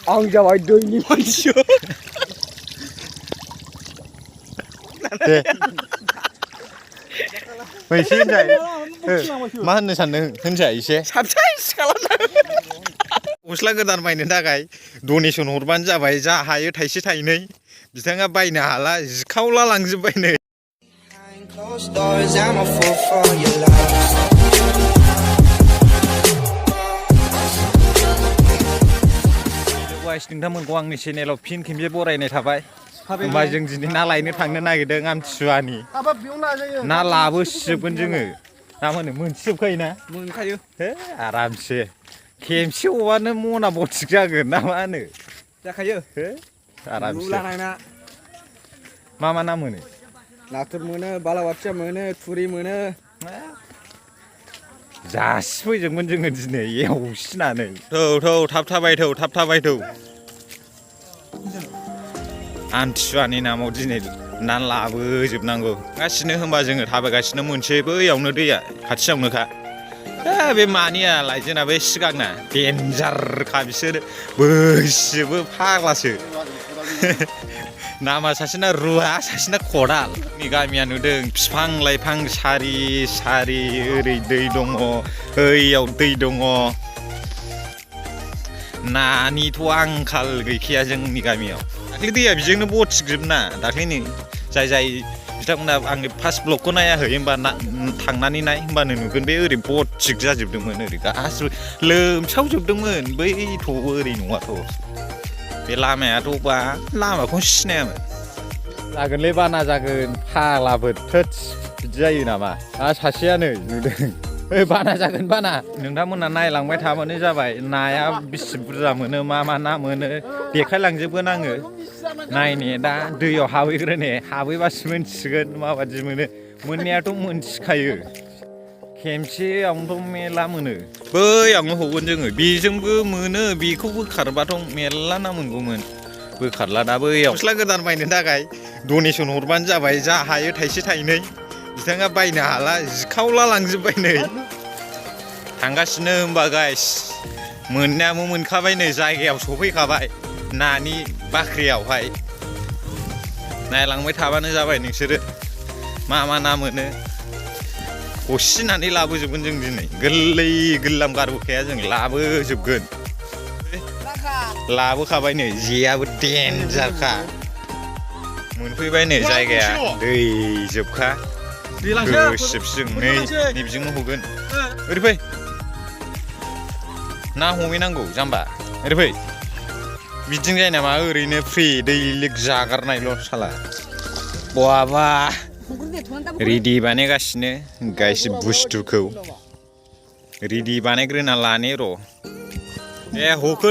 आं जाबाय दैनि मानसि दे एसे होनजाय मा होननो सानदों होनजाय एसे साबसाइस खालामना गस्ला गोदान बायनो थाखाय डनेसन हरबानो जाबाय जा हायो थाइसे थाइनै बिथाङा बायनो हाला जिखावला लांजोब्बाय नै नोंथांमोनखौ आंनि चेनेलाव फिन खेबसे बरायनाय थाबाय होमबा जों दिनै ना लायनो थांनो नागिरदों आमथिसुवानि ना लाबोसिजोबगोन जोङो ना मोनो मोनसिजोबखायो ना मोनखायो आरामसे खेमसे हबानो मना बथिक जागोन ना मा होनो जाखायो आरामसे मा ना मोनो नाथुर मोनो बालाबाथिया मोनो थुरि मोनो जासिफैजोबगोन जोङो दिनै एवसिनानै थौ थाब थाबाय थौ आमथिसुवानि नामाव दिनै ना लाबोजोबनांगौ गासिनो होनबा जोङो थाबायगासिनो मोनसे बैयावनो दैया खाथियावनोखा बे मानिया लायजेना बे सिगांना देन्जारखा बिसोरो बोसिजोबो फाग्लासो नामा सासेना रुवा सासेना खदाल नि गामिया नुदों बिफां लाइफां सारि सारि ओरै दै दङ ओइयाव दै दङ नानिथ' आंखाल गैखाया जोंनि गामियाव दाख्लै दैया बेजोंनो बथिजोबना दाख्लैनो जाय बिथांमोना आंनि फार्स्ट ब्लगखौ नायाखै होमबा थांनानै नाय होमबानो नुगोन बे ओरै बथिक जाजोबदोंमोन ओरै गासिबो लोमसावजोबदोंमोन बैथ' ओरै नङाथ' बे लामायाथ' बा लामाखौनो सिनायामोन जागोनलै बाना जागोन फाग्लाफोर थोद बिदि जायो नामा सासेयानो नुदों बाना जागोन बाना नोंथांमोना नायलांबाय थाबानो जाबाय नाया बेसे बुरजा मोनो मा ना मोनो देखायलांजोबगोन आङो नायने दा दैयाव हाबहैबासो मोनथिगोन माबादि मोनो मोननायाथ' मोनथिखायो खेमसेयावनोथ' मेला मोनो बैयावनो हगोन जोङो बेजोंबो मोनो बेखौ बोखारबाथ' मेरला ना मोनगौमोन बोखारला दा बैयाव गस्ला गोदान बायनो थाखाय डनेसन हरबानो जाबाय जा हायो थाइसे थाइनै बिथाङा बायनो हाला जिखावला लांजोब्बाय नै थांगासिनो होमबा गाइस मोननायाबो मोनखाबाय नै जायगायाव सफैखाबाय नानि बाख्रियावहाय नायलांबाय थाबानो जाबाय नोंसोरो मा ना मोनो हसिनानै लाबोजोबगोन जों दिनै गोरलै गोरलाम गारबोखाया जों लाबोजोबगोन लाबोखाबाय नै जेयाबो देन्जारखा मोनफैबाय नै जायगाया दै जोबखा गोसिबजों नै बेजोंनो हगोन ओरै फै ना हमहैनांगौ जाम्बा ओरै फै बिदिनो जायो नामा ओरैनो फ्रि दै लिग जागारनायल' साला बहाबा रेडि बानायगासिनो गाइस बुस्थुखौ रेडि बानायग्रोना लाने र' दे हखो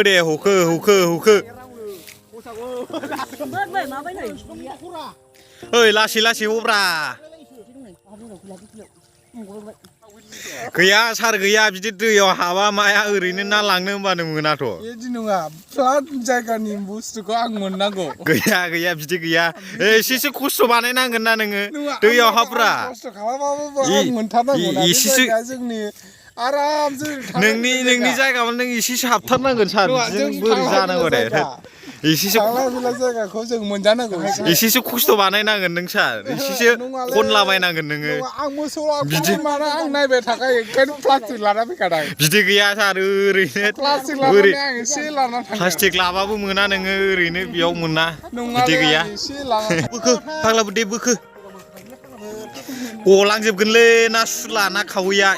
ओइ लासै हब्रा गैया सार गैया बिदि दैयाव हाबा माया ओरैनो ना लांनो होनबानो मोनाथ' बिदि नङा फ्लाट जायगानि बुस्थुखौ आं मोननांगौ गैया बिदि गैया एसेसो खस्थ' बानायनांगोन ना नोङो दैयाव हाब्रा खस्थ' खालामाबाबो आं मोनथारनांगौ ना एसेसो जोंनि आरामसे नोंनि जायगायाव नों एसेसो हाबथारनांगोन सार बिदिजों बोरै जानांगौ दे एसेसो जायगाखौ जों मोनजानांगौ एसेसो खस्थ' बानायनांगोन नों सार एसेसो खनलाबायनांगोन नोङो आं मोसौ बिदि माना आं नायबाय थाखायो ओंखायनो प्लास्टिक लाना फैखादां बिदि गैया सार ओरैनो प्लास्टिक लाबाबो मोना नोङो ओरैनो बेयाव मोना बिदि गैया बोखो फाग्लाबो दे बोखो गलांजोबगोनलै ना सुला ना खावैया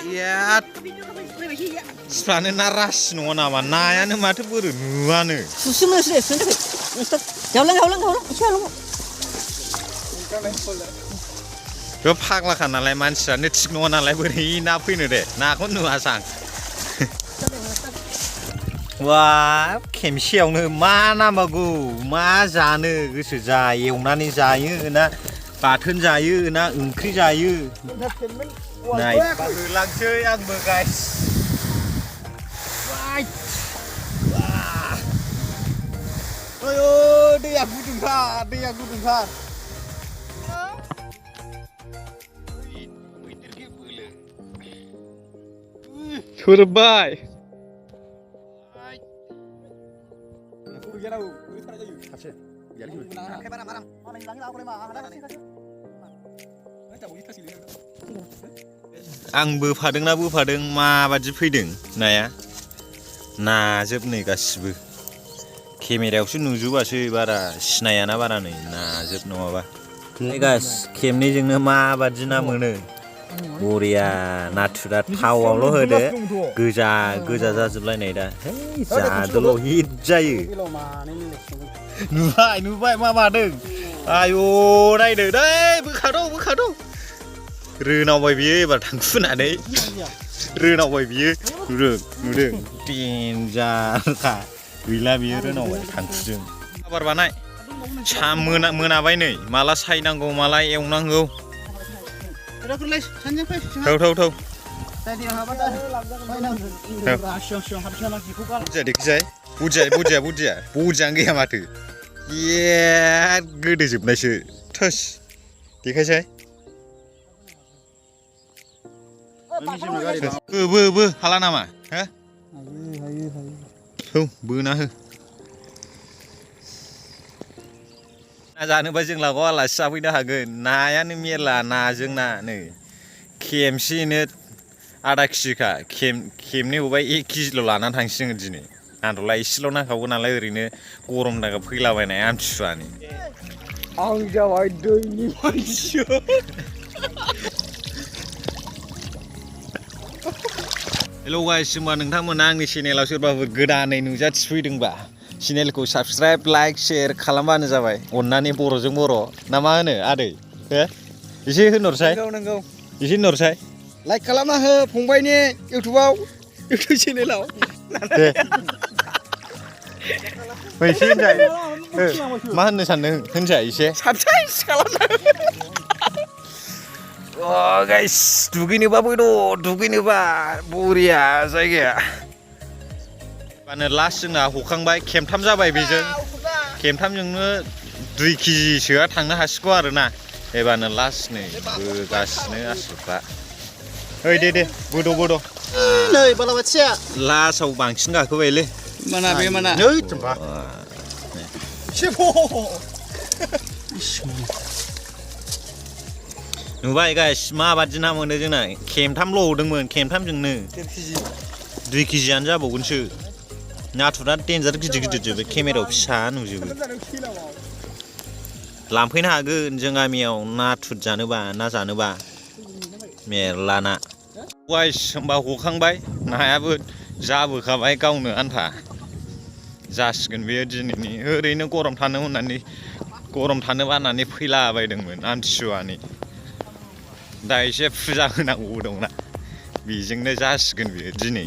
सिफ्रानो ना रासि नङा नामा नायानो माथो बोरै नुवानो बे फाग्लाखा नालाय मानसियानो थिग नङा नालाय बोरै ना फैनो दे नाखौ नुवासां वा खेमसेयावनो मा नांबावगौ मा जानो गोसो जा एवनानै जायो ना बाथोन जायो ना ओंख्रि जायो नाय होलांसै आंबो गाइस आयौ दैया गुदुंथार सुरबाय आं बोफादोंना बोफादों माबादि फैदों नाया नाजोब नै गासिबो केमेरायावसो नुजोबासो बारा सिनायाना बारा नै नाजोब नङाबा गास खेबनैजोंनो माबादि ना मोनो बरिया नाथुरा थावआवल' होदो गोजा गोजा जाजोबलायनाय दा जादोल' हिट जायो नुबाय मा मादों आयौ नायदो दै बोखाद' रोनावबाय बियो एबार थांखुनानै रोनावबाय बियो नुदों देनजारखा गैला बियो रोनावबाय थांखुजों आबार बानाय मोनाबाय नै माला सायनांगौ माला एवनांगौ थौ बुजियानो गैया माथो गोदोजोबनायसो थोस देखायसाय बो हाला नामा हो थौ बोना हो ना जानोबा जों लागोआव आलासि जाफैनो हागोन नायानो मेरला नाजों ना नै खेमसेनो आधा केजिखा खेबनै हबाय 1 केजिल' लानानै थांसिगोन दिनै आंथ'ला एसेल' नांखागौ नालाय ओरैनो गरम दागा फैलाबायनाय आमथिसुवानि आं जाबाय दैनि मानसि हेल' गाइस होमबा नोंथांमोना आंनि चेनेलाव सोरबाफोर गोदानै नुजाथिफैदोंबा चेनेलखौ साबस्क्राइब लाइक शेयार खालामबानो जाबाय अननानै बर'जों बर' ना मा होनो आदै हो एसे होनहरसाय नंगौ एसे होनहरसाय लाइक खालामना हो फंबायनि इउटुब चेनेलाव दे एसे होनजाय मा होननो सानदों होनजाय एसे साबसक्राइब खालामना गाइस दुगैनोबा दुगैनोबा बरिया जायगाया माने लास्ट जोंना हखांबाय खेमथाम जाबाय बेजों खेमथामजोंनो 2 केजिसोआ थांनो हासिगौ आरोना एबारनो लास्ट नै बोगासिनो आसुफ्रा ओइ दे बोद' नै बालाबाथिया लास्टआव बांसिन गाखोबायलै mana be mana नै थुमबा नुबाय गाइस माबादि ना मोनो जोंना खेमथामल' हदोंमोन खेमथामजोंनो 2 केजियानो जाबावगोनसो नाथुरा देन्जार गिदिर जोबो केमेरायाव फिसा नुजोबो लांफैनो हागोन जों गामियाव नाथुर जानोबा ना जानोबा मेरला ना गाइस होमबा हखांबाय नायाबो जाबोखाबाय गावनो आन्था जासिगोन बेयो दिनैनि ओरैनो गरम थानो बानानै फैलाबायदोंमोन आमथिसुवानि दा एसे फुजा होनांगौ दंना बेजोंनो जासिगोन बेयो दिनै